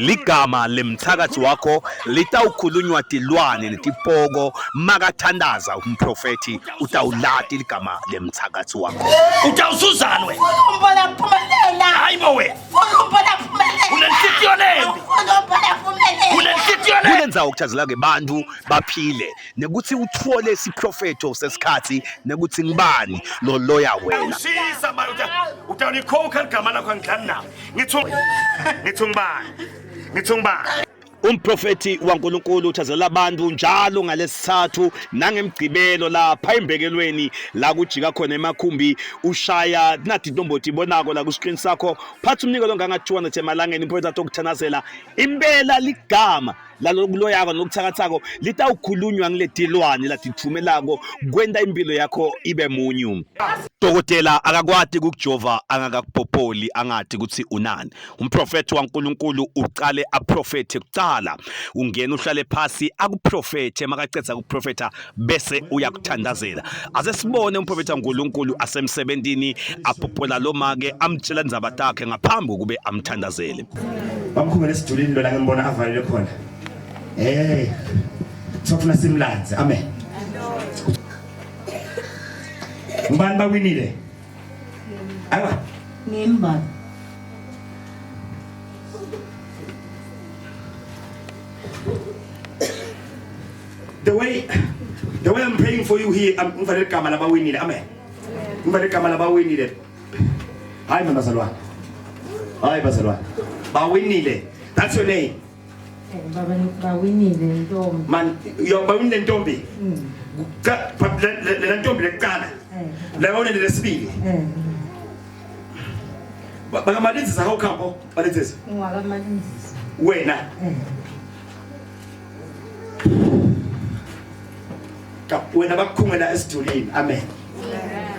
Ligama lemthakathi wakho litawukhulunywa tilwane netipoko makathandaza umprofethi utawulati ligama lemthakathi wakho. Utawusuzana wena. Umbona phumelela. Hayi bo wena. Ufuna umbona phumelela. Unenhlitiyo lembi. Ufuna umbona phumelela. Unenhlitiyo lembi. Kulendzawo kuchazela ke bantfu baphile nekuthi uthole isiprofetho sesikhathi nekuthi ngibani lo loya wena. Ushisa manje utawunikhokha ligama lakho angidlali nawe. Ngithi ngithi ngibani? Ngithi ngibani? Umprofethi waNkulunkulu uthazela abantu njalo ngalesithathu nangemgcibelo lapha embekelweni la kujika khona emakhumbi ushaya nathi intombothi ibonako la ku-screen sakho phatha umnikelo onganga-200 emalangeni umprofethi atokuthandazela impela ligama lalokuloyako nokuthakathako litawukhulunywa ngiletilwane latithumelako kwenta impilo yakho ibe munyu. Dokotela akakwati kukujova angakakupopoli angati ukuthi unani. Umprofethi waNkulunkulu uqale aprofethe kucala. Ungena uhlale phasi akuprofethe makacedza kuprofetha bese uyakuthandazela. Ase sibone umprofethi waNkulunkulu asemsebentini apopola lo make amtshela indzaba takhe ngaphambi kokube amthandazele. Bamkhumele esidulini lona ngimbona avalele khona. Hey. Sofuna simlanze. Amen. Ngubani bawinile? Awa. Ngimba. The way I'm praying for you here, I'm ngivale igama labawinile. Amen. Ngivale igama labawinile. Hayi bazalwane. Hayi bazalwane. Bawinile. That's your name. Baba bawinile ntombi. Man, yo bawinile ntombi. Cha but le ntombi lekuqala. La bawinile lesibili. BakaMalinzisa how come? Malinzisa. NgwakaMalinzisa. Wena. Ka wena bakukhungela esidulini. Amen.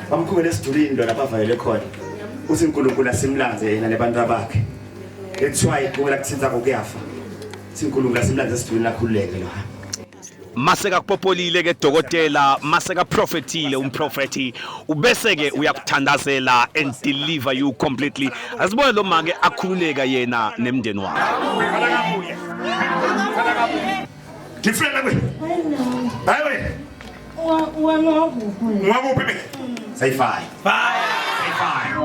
Bamkhungela esidulini lona bavayele khona. Uthi uNkulunkulu asimlanze yena nebantu abakhe. That's why kumele kuthinta kokuyafa. Uthi uNkulunkulu asimlanze esidulini akhululeke lo. Maseka kupopolile ke dokotela maseka profetile umprofeti ubese ke uyakuthandazela and deliver you completely. Asibone lo make akhululeka yena nemndeni wakhe. Ngifuna kuwe. Hayi wena. Wena wakuphi? Ngwakuphi mina? Say fire. Fire. Say fire.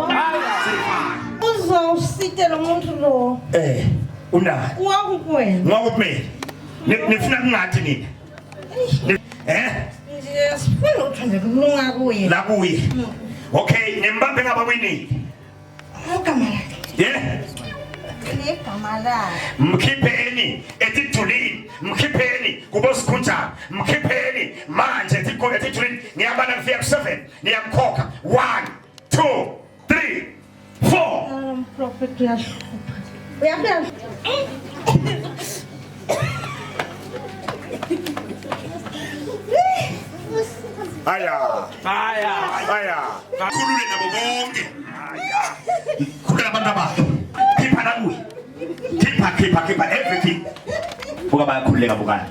Say fire. Uzowusite lo muntu lo. Eh, unani? Wakuphi wena? Ngwakuphi mina? Nifuna kungathi nina? Eh? Nje sifuna uthande kulunga kuye. La kuye. Okay, nimbambe ngabawinile. Igama lakhe. Yeah. Igama lakhe. Mkhipheni etidulini, mkhipheni kubosikhunjana, mkhipheni manje etidulini. Ngiyabala ngifika ku-7, niyamkhokha. 1 2 3 4. Umprofeti uyahlupha. Uyabuya. Aya. Aya. Aya. Khulule nabo bonke. Khulula abantu abakhe. Khipha la kuye. Khipha khipha khipha everything. Buka bayakhululeka bukani.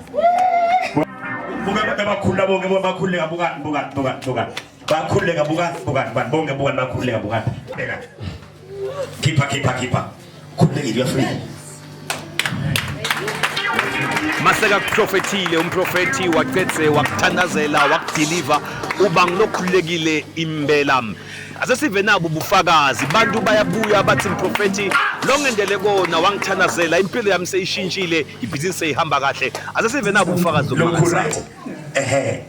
Buka abantu abakhulula bonke buka bakhululeka bukani bukani bukani bukani. Bakhululeka bukani bukani bukani bonke bukani bakhululeka bukani. Beka. Khipha khipha khipha. Khululekile uyafree. Maseka kuprofethile umprofethi waqedze wakuthandazela wakudeliver uba ngilokhululekile impela. Asesive nabo ubufakazi bantu bayabuya bathi mprofethi longendele kona wangithandazela impilo yami seyishintshile ibhizinisi seyihamba kahle. Asesive nabo ubufakazi Lokhu lokumangaza. right. Ehe.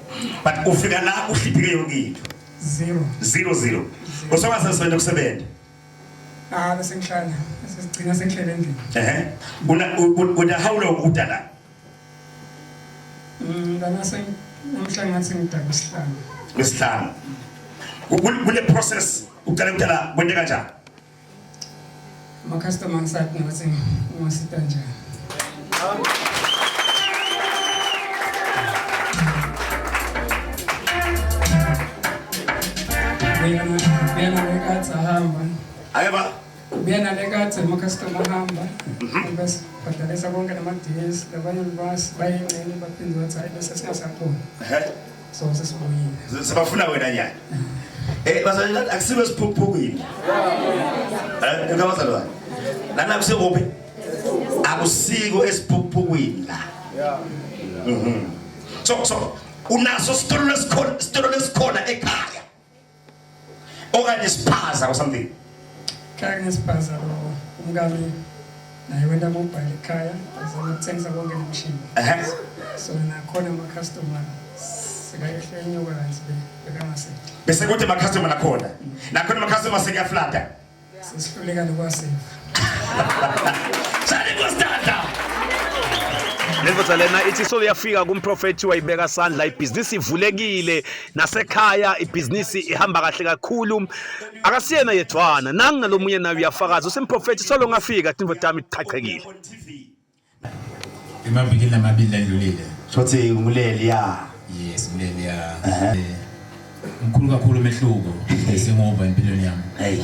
But ufika la uhliphike yonke into. Zero. 0 0. Usongasebenza ukusebenza. Ah bese ngihlala sesigcina sengihlele endlini. Ehe. Una una how long udala? Lana se namhla ngathi ngidaka isihlanu. Ngesihlanu. Kule process uqale kudala kwente kanjani? Ama customer ngisathi ngathi ngiwasita njani. Buyena lekathi ahamba. Ayeba. Buyena lekathi ama customer ahamba. Bese bhadalisa konke nama DS labanye bas bayingxenye baphinde bathi hayi bese singasakhona. Ehe. So sesibuyile. Sebafuna wena nyana. Eh bazalwane akusibe siphukuphukwini. Eh ngabazalwane. Lana kusekuphi? Akusiko esiphukuphukwini la. Yeah. So unaso sitolo lesikhona, sitolo lesikhona ekhaya. Okanye isiphaza or something. Ekhaya kunesiphaza lo umkami naye wenta mobile ekhaya azama ukuthengisa konke nemishini. So nakhona ama-customer sekayehla enyuka kanti bekangasethi. Bese kuthi ama customer nakhona. Nakhona ama customer sekuyaflata. Sesihluleka nokwaseva. Shani Kostanda. Lendvodza lena ithi soluyafika kumprofethi wayibeka sandla, ibhizinisi ivulekile nasekhaya, ibhizinisi ihamba kahle kakhulu. Akasiyena yedwana, nangu nalomunye naye uyafakaza usemprofethi solo ngafika tintfo tami tichachekile. Emavikini lamabili adlulile. Shothi nguleli ya. Yes, nguleli ya. Mkhulu kakhulu umehluko esengoba empilweni yami. Hey.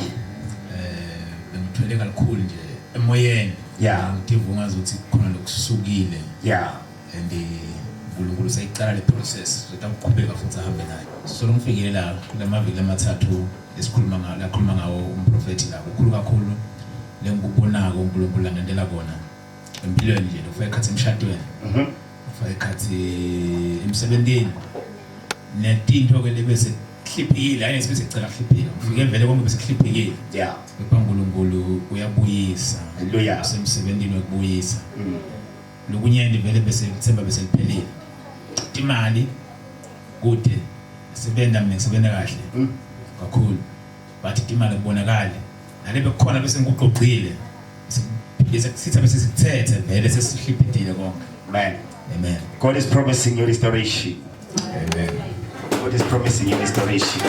Bengithwele kakhulu nje emoyeni. Yeah. Ngitiva ngazuthi khona lokusukile. Yeah. And uNkulunkulu usayicala le process, uzoqhubeka futhi ahambe nayo. So ngifikile la kulamaviki amathathu esikhuluma ngawo, lakhuluma ngawo umprofeti la. Kukhulu kakhulu lengikubonako uNkulunkulu angentela kona empilweni nje, lokufaka ikhathi emshadweni. Ufaka ikhathi emsebenzini. Netinto ke lebese kuhliphikile, hayi bese kucela kuhliphika. Ufike vele konke bese kuhliphikile. Yeah. Kepha uNkulunkulu uyabuyisa. Hallelujah. Usemsebenzini wokubuyisa. Lokunye vele bese kuthemba bese liphelile. Imali kude sebenza, mina ngisebenza kahle kakhulu. But imali kubonakala. Nalebe kukhona bese ngikuqoqile. Bese kusitha bese sikuthethe vele sesihliphidile konke. Amen. Amen. God is promising you restoration. Amen. God is promising you restoration.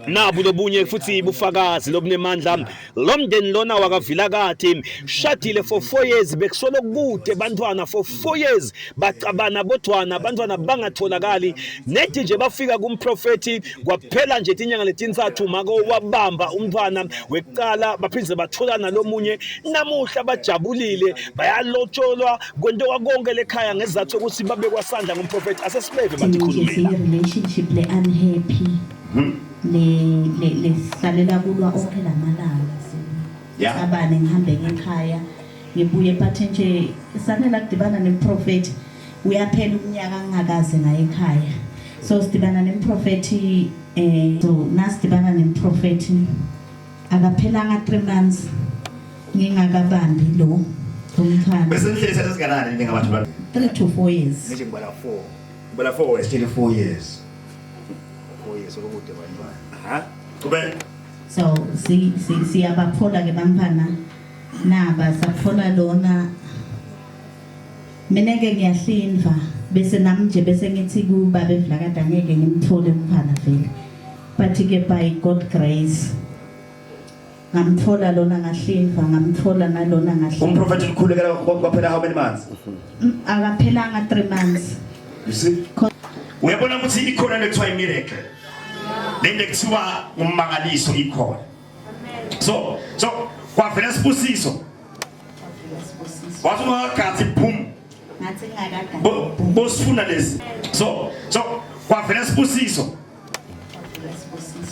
Nabu lobunye futhi bufakazi lobunemandla. Lo mndeni lona wakaVilakati shadile for 4 years, bekusolo kude bantwana for 4 years, bacabana bodwana, abantwana bangatholakali. Nethi nje bafika kumprofethi kwaphela nje tinyanga letintsathu mako wabamba umntwana wekuqala, baphindze bathola nalomunye. Namuhla bajabulile, bayalotsholwa kwentoka konke lekhaya ngesizathu sokuthi babekwa sandla ngumprofethi. Asesibeve batikhulumela. Relationship le unhappy le le lesihlalela kulwa onke lamalanga. Abane ngihambe ngekhaya ngibuye, but nje sanela kudibana nemprofeti uyaphela umnyaka ngingakaze ngaye ekhaya. So sidibana nemprofeti so nasidibana nemprofeti akaphelanga 3 months ngingakabambi lo umntwana. Bese nihleli sesinganani ningabantu ba 3 to 4 years. Ngisho ngibala 4. Ngibala 4 years, 4 years. 4 years okude bantwana. Aha. Kube so si siyabaphola ke bantwana naba saphola lona. Mina ke ngiyahlinva bese nami nje bese ngithi kuba beVilakade angeke ngimthole umfana vele, but ke by God grace ngamthola lona, ngahlinva ngamthola nalona ngahlinva. Umprofeti ukhulekela kwaphela how many months? Akaphelanga 3 months. You see? Uyabona ukuthi ikhona lekuthiwa imiracle. Lento kuthiwa ummangaliso ikhona. So kwavela sibusiso. Wathi ungakathi boom. Ngathi ngingakagathi. Bosifuna lesi. So kwavela sibusiso.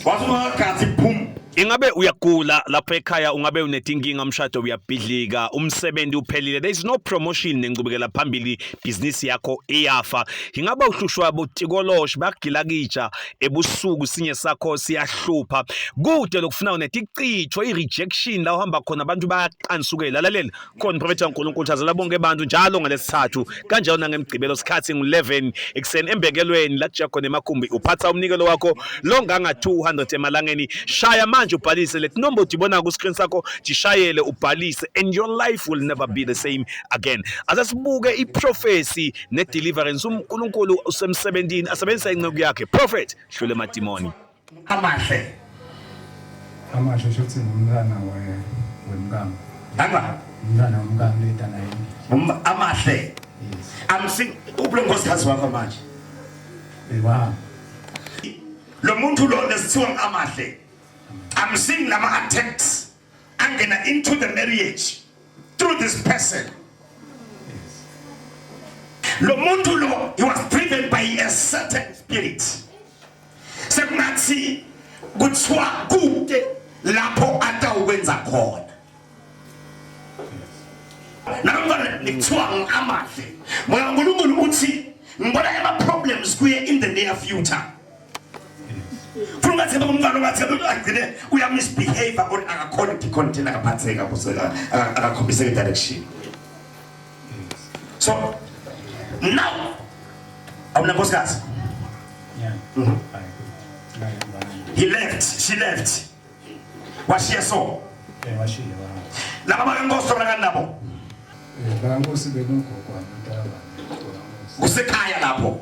Wathi ungakathi boom. Ingabe uyagula lapha ekhaya, ungabe unetinkinga, umshado uyabhidlika, umsebenzi uphelile, there is no promotion nengqubekela phambili, business yakho iyafa. Ingabe uhlushwa botikoloshi bagilakitsha ebusuku, sinye sakho siyahlupha, kude lokufuna unetichitho, i-rejection la uhamba khona abantu bayaqansukela. Lalela khona Prophet kaNkulunkulu thazela bonke abantu njalo ngalesithathu kanjalo nangemgcibelo, sikhathi ngu-11 ekuseni embekelweni la kuja khona emakhumbi. Uphatha umnikelo wakho longanga 200 emalangeni. Shaya manje ubhalise le number udibona ku screen sakho, jishayele ubhalise and your life will never be the same again. Asesibuke iprophecy ne deliverance. uNkulunkulu usemsebenzini, asebenzisa inceku yakhe prophet hlule emadimoni. Amahle amahle shothi ngumntwana wemkami. Anga umntwana wemkami leta naye. Amahle. Yes. I'm seeing ubulonkosikazi wakho manje. Wow. Lo muntu lo lesithiwa amahle. I'm seeing lama attacks angena into the marriage through this person. Yes. Lo muntu lo, he was driven by a certain spirit. Sekungathi kuthiwa kude lapho atawukwenza khona. Nalomntwana nikuthiwa ngi-amahle. Moya kaNkulunkulu uthi ngibona ama-problems kuye in the near future. Funa ungathemba umntwana ungathemba agcine uya-misbehave or akakhona ukucontain akaphatheka akakhombiseka direction. So now awunankosikazi. Yeah. He left, she left. Washiya so. Eh washiya wahamba. Laba bakankosi tholakala nabo. Eh bakankosi bekungogo wami umntakabani. Kusekhaya lapho.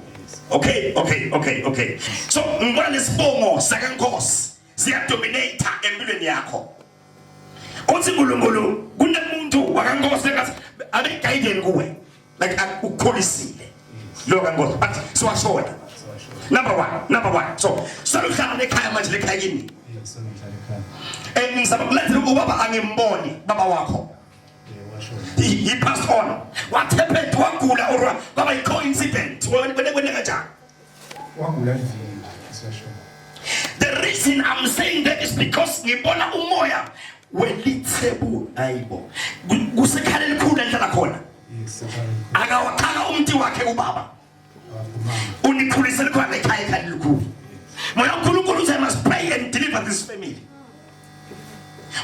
Okay, okay, okay, okay. So ngibona lesibongo sakankosi siyadominate empilweni yakho. Uthi uNkulunkulu kunemuntu wakankosi engathi abe guidance kuwe. Like ukukholisile. Lo kankosi but siwashona. Number 1, number 1. So saluhlala ekhaya manje lekhaya kini. Yes, ngihlala ekhaya. And ngizama kulandela ubaba angimboni baba wakho. Eh washo. He passed on. What happened? Wagula or kwaba yi-coincidence? Wena kanjani? Wagula liviki siyasho. The reason I'm saying that is because ngibona umoya welithebu ayibo. Kusekhala elikhulu enhlala khona. Yes, sekhaya. Akawaqala umnti wakhe ubaba. Waphuma. Unikhulisele khona ekhaya ekhaya elikhulu. Moya uNkulunkulu uthi I must pray and deliver this family.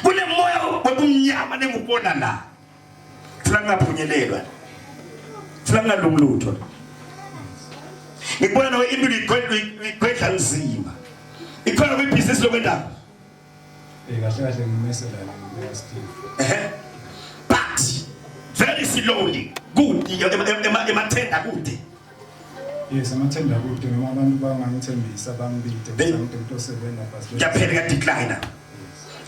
Kunemoya wobumnyama nengubona la. Funa ngaphunyelelwa. Funa ngalungi lutho. Ngikubona nawe impilo igwedla nzima. Ikhona kwibhizinisi lokwendaba. Eh kahle kahle ngimesela la Steve. Ehhe. But very slowly kude emathenda kude. Yes, amathenda kude noma abantu bangangithembisa bangibide They- ukuthi angide utosebenza but Kuyaphela ka decline.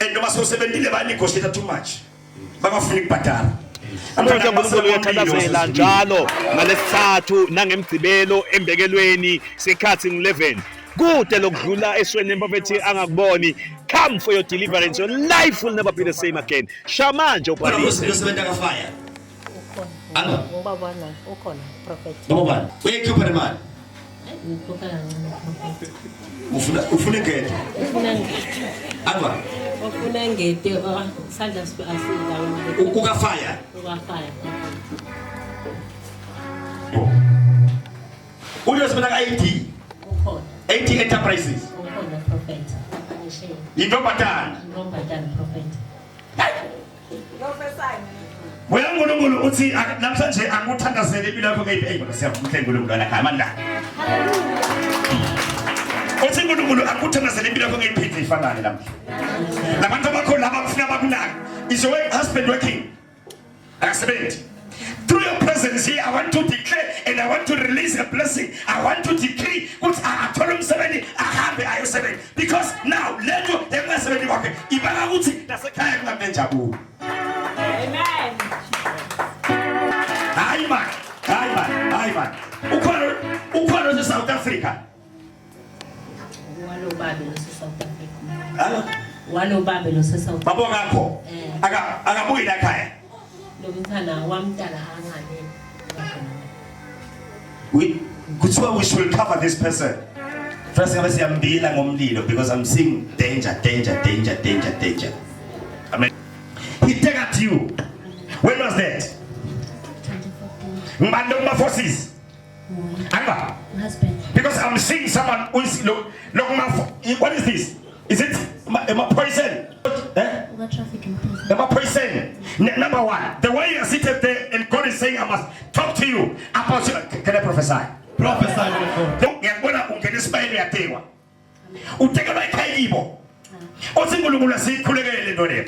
And noma sosebentile ba negotiate too much. Bangafuni ukubhadala. Amandla kaNkulunkulu uyathandazela njalo ngalesithathu nangemgcibelo embekelweni sikhathi ngu-11 kude lokudlula esweni emprofethi angakuboni. Come for your deliverance, your life will never be the same again. Shamanje ubhalise. Usebenza ka fire. Alo. Ubaba wami ukhona prophet. Baba bani? Uyayikhupha le mali. Ngikhokha kancane prophet. Ufuna ingede. Ufuna ngete. Angwa. Ufuna ngete sandla asila Uka fire. Ukafaya. Uyosebenza ka ID. Ukhona. AT Enterprises. Ukhona prophet. Ngishiye. Intombazana. Intombazana prophet. Moya uNkulunkulu uthi namhlanje angikuthandazele impilo yakho ngeyiphi. Ey bona siyavuma uNkulunkulu la ekhaya amandla. Uthi uNkulunkulu angikuthandazele impilo yakho ngeyiphinde ifanane namhla. Labantu abakho laba kufuna bakunake. Is your husband working? Akasebenzi. Through your presence here, I want to declare and I want to release a blessing. I want to decree ukuthi athole umsebenzi ahambe ayosebenza. Because now lento engasebenzi kwakhe ibanga ukuthi nasekhaya kungabe nenjabulo. Amen. Hayi man, hayi man, hayi man. Ukhona ose South Africa. Walo babe lo South Africa. Hallo. Walo babe lo South Babo ngakho. Akabuyi la ekhaya. Lo mntana wamntana angane. We kuthiwa we should cover this person. First ngabe siyambila ngomlilo because I'm seeing danger, danger, danger, danger, danger. Amen. He take at you. When was that? 2014. Ngibani kuma forces? Anga. Husband. Because I'm seeing someone who is look what is this? Is it a poison? Eh? Uka traffic and prison. Am I poison? Number one, the way you are seated there and God is saying I must talk to you about your, can I prophesy? Prophesy, man of God. Ngiyakubona ungena esibayeni uyatekwa. Utekelwa ekhaya kibo. Uthi uNkulunkulu asikhulekele lento leyo.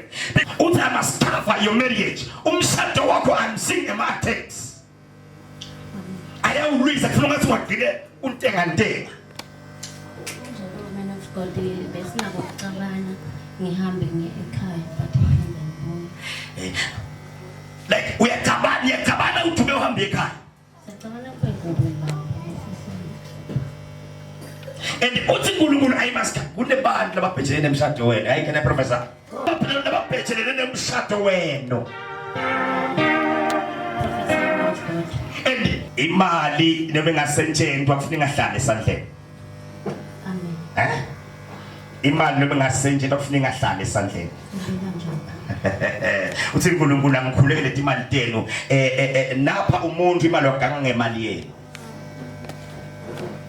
Uthi I must cover your marriage. Umshado wakho I'm seeing ama attacks. Ayawulwisa kufuna ngathi wagcine untengantenga. Njalo man of God besinako ukuxabana ngihambe ngiye ekhaya but ngiphinde ngibuye. Like uyacabana uyacabana udume uhambe ekhaya. Siyacabana kube kubi baba. And uthi uNkulunkulu I must kunebantu lababhejelene nemshado wena. Hayi can I prophesy? Abantu lababhejelene nemshado wena. Prophesy man of God. And imali noma ingasentshentwa kufuneka ingahlali esandleni. Amen. Eh? Imali noma ingasentshentwa kufuneka ingahlali esandleni. Ubeka njalo. Uthi uNkulunkulu angikhulekele imali tenu napha umuntu imali waganga ngemali yenu.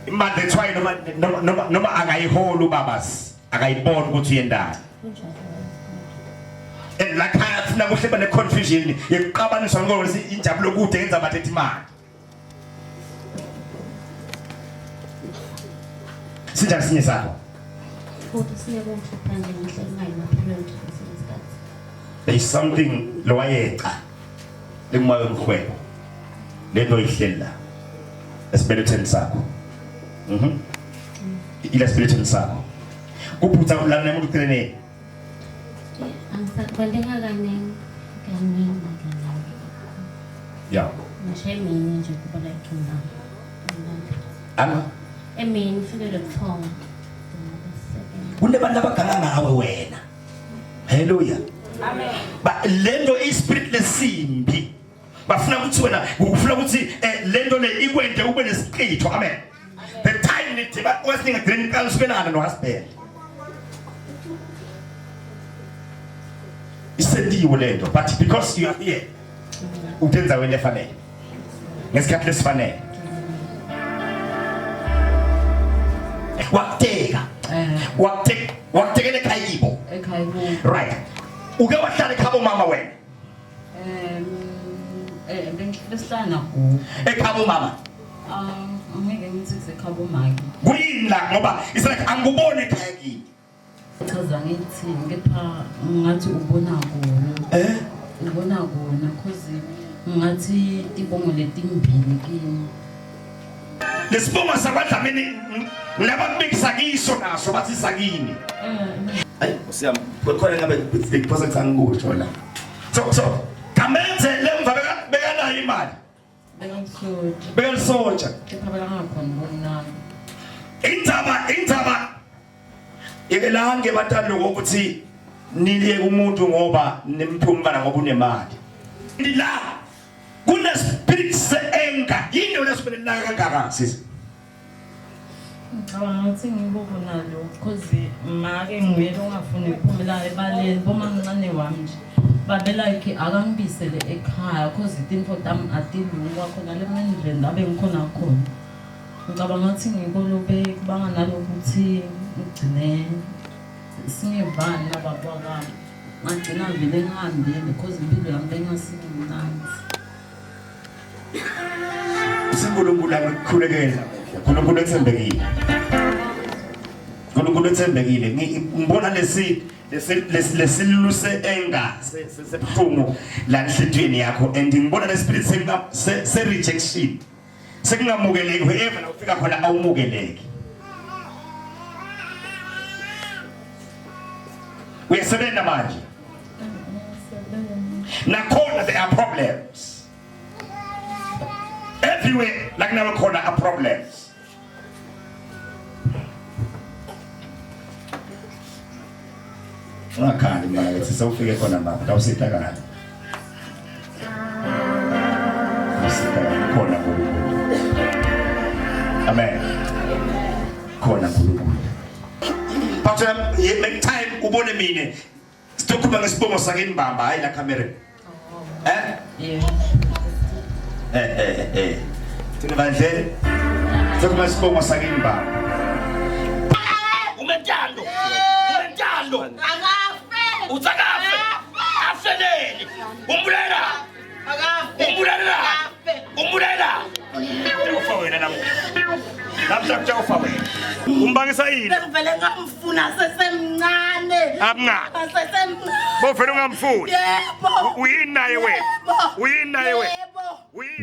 Imali that's why noma akayiholi ubabas akayiboni ukuthi uyendani. And la khaya funa kuhle bane confusion yekuqabaniswa ngoba injabulo kude yenza bathethe imali. Sinjani sinye sakho? Futhi sinekuhlupha nje ngihle ngingayi ma-period kwesinye isikhathi. There is something lowayeca lekumoya wemhwebo lento ihleli la esibelethweni sakho. Ila esibelethweni sakho. Kuphutha ulala nemuntu ucelene. Angisakwenteka kaningi kaningi kaningi. Yeah. Ngisho emini nje kuba like mina. Anga Emini kufikele buthongo. Kunebantu abaganga ngawe wena. Hallelujah. Amen. Ba lento ispirit lesimbi. Bafuna ukuthi wena ufuna ukuthi lento le ikwente ube nesiqitho. Amen. The time nithi bakwasinga green kansukelana no husband. Isendiwe lento but because you are here utenzaweni lefanele. Ngesikhathi lesifanele. Wakuteka. Wakuteka wakutekela ekhaya kibo. Ekhaya kubo. Right. Uke wahlala ekhabo mama wena? Besihlala nagogo. Ekhabo mama. Angeke ngithi kusekhabo make. Kuyini la ngoba it's like angikuboni ekhaya kini. Chaza ngithini kepha ngathi ubona kona. Ubona kona cause ngathi tibongo letimbili kimi. Lesibongo sakwaDlamini labakubikisa kiso naso bathi sakini. Ayi usiyami khona ngabe ngiphosa kuthi angikusho la. So Gamenze lemva bekanayo imali. Bekalisotsha. Bekalisotsha. Kepha bekangakhoni ukunaka. Indzaba yekelange batali ukuthi niliye kumuntu ngoba nimphumkana ngoba unemali. La kune spirit se-anger. Yini yona spirit la kangaka sisi? Ngicabanga ukuthi ngibona lokho cause make nguye ongafuni ukuphumela ebaleni boma mncane wami nje. Babe like akangibisele ekhaya cause itinfo tami atilungi khona le mandleni la bengikhona khona. Ngicabanga ukuthi ngikolobe kubanga nalokuthi ngigcine singevani nababa kwami. Ngagcina vele ngihambile cause impilo yami bengasimnandi. uNkulunkulu akukhulekela. uNkulunkulu ethembekile. uNkulunkulu ethembekile. Ngibona lesi lesiluse anger sebuhlungu la enhlitiyweni yakho and ngibona le spirit se rejection. Sekungamukeleki wherever la ufika khona awumukeleki. Uyasebenza manje. Nakhona there are problems. Everywhere like now khona are problems. Ungakhali manje sisawufike khona mama awusitakala. Awusitakala khona uNkulunkulu. Amen. Khona uNkulunkulu. But make time ubone mina. Sitokhuluma ngesibongo sakini bamba hayi la camera. Eh? Yeah. Thina bandle. Sitokhuluma ngesibongo sakini bamba. Umentando. Umentando. Akafe. Utsakafe. Afeleli. Umbulela. Akafe. Umbulela. Umbulela. Ufa wena namuhla. Namhla kuthi ufa wena. Umbangisa yini? Bengivele ngamfuna sesemncane. Amncane. Sesemncane. Bovele ungamfuni. Yebo. Uyini naye wena? Uyini naye wena?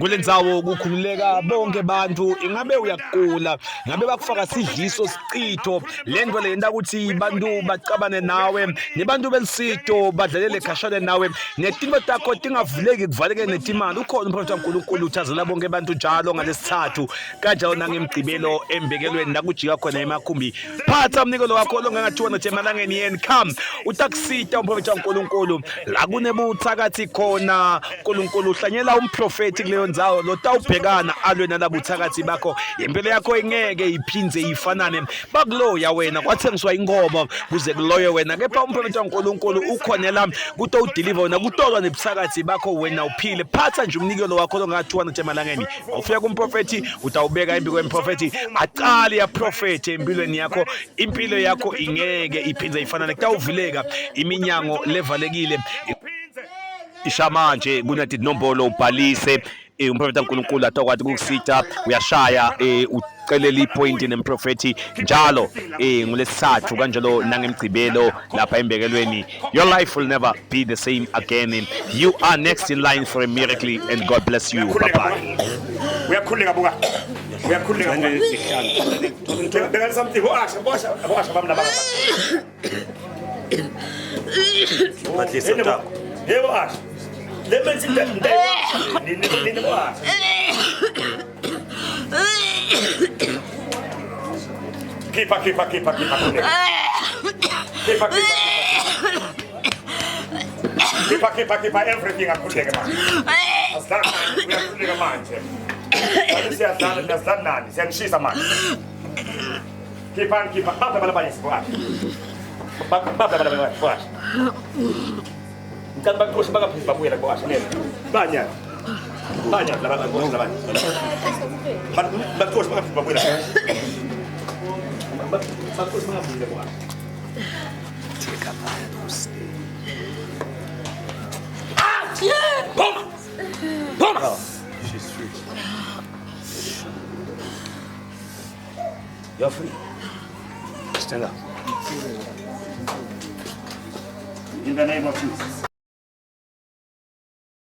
Kulendzawo kukhululeka bonke bantu ingabe uyakugula ngabe bakufaka sidliso sicitho lento leyenta ukuthi bantu bacabane nawe nebantu belisito badlalele khashane nawe netinto takho tingavuleki kuvaleke netimali ukhona umprofeti waNkulunkulu uthazela bonke bantu njalo ngalesithathu kanjalo nangemgcibelo embekelweni la kujika khona emakhumbi phatha umnikelo wakho longangathiwa nothi emalangeni yeni come utakusita umprofeti waNkulunkulu la kunebuthakathi khona uNkulunkulu uhlanyela umprofeti. umprofethi kuleyo ndzawo lotawubhekana alwe nalabuthakathi bakho. Impilo yakho ingeke iphindze ifanane. Bakuloya wena kwathengiswa inkomo kuze kuloye wena, kepha umprofethi waNkulunkulu ukhona la kutowudeliver wena, kutolwa nebuthakathi bakho wena uphile. Phatha nje umnikelo wakho longa-200 emalangeni. Awufika kumprofethi utawubeka embi kwemprofethi aqale yaprofethe empilweni yakho. Impilo yakho ingeke iphindze ifanane, kutawuvuleka iminyango levalekile. Isha manje kunatinombolo ubhalise umprofethi kaNkulunkulu atakwati kukusita. Uyashaya ucelela ipoint nemprofethi njalo ngolesithathu kanjalo nangemgcibelo lapha embekelweni. Your life will never be the same again. You are next in line for a miracle, and God bless you. Bye bye. Uyakhululeka, buka, uyakhululeka, buka. Beka something, bo-asha, bo-asha, bo-asha bami laba. Phatlisa takho. Yebo, asha. Le menzi nini, bo-asha. Khipha, khipha, khipha, khipha, khululeka. Khipha, khipha, khipha, khipha, khipha everything, akhululeke manje. Asidlali manje, uyakhululeka manje. Manje siyadlala, siyadlala nani, siyanishisa manje. Khipha, khipha, bapha abantu bo-asha. Bapha abantu bo-asha. Ngicela baqoshe bangaphindi babuyela bo-asha neza. Banya. Banya laba bo-asha labanye. Baqoshe bangaphindi babuyela. Baqoshe bangaphindi bo-asha. Take up those. Phuma! Phuma! She's free. You're free. Stand up. In the name of Jesus.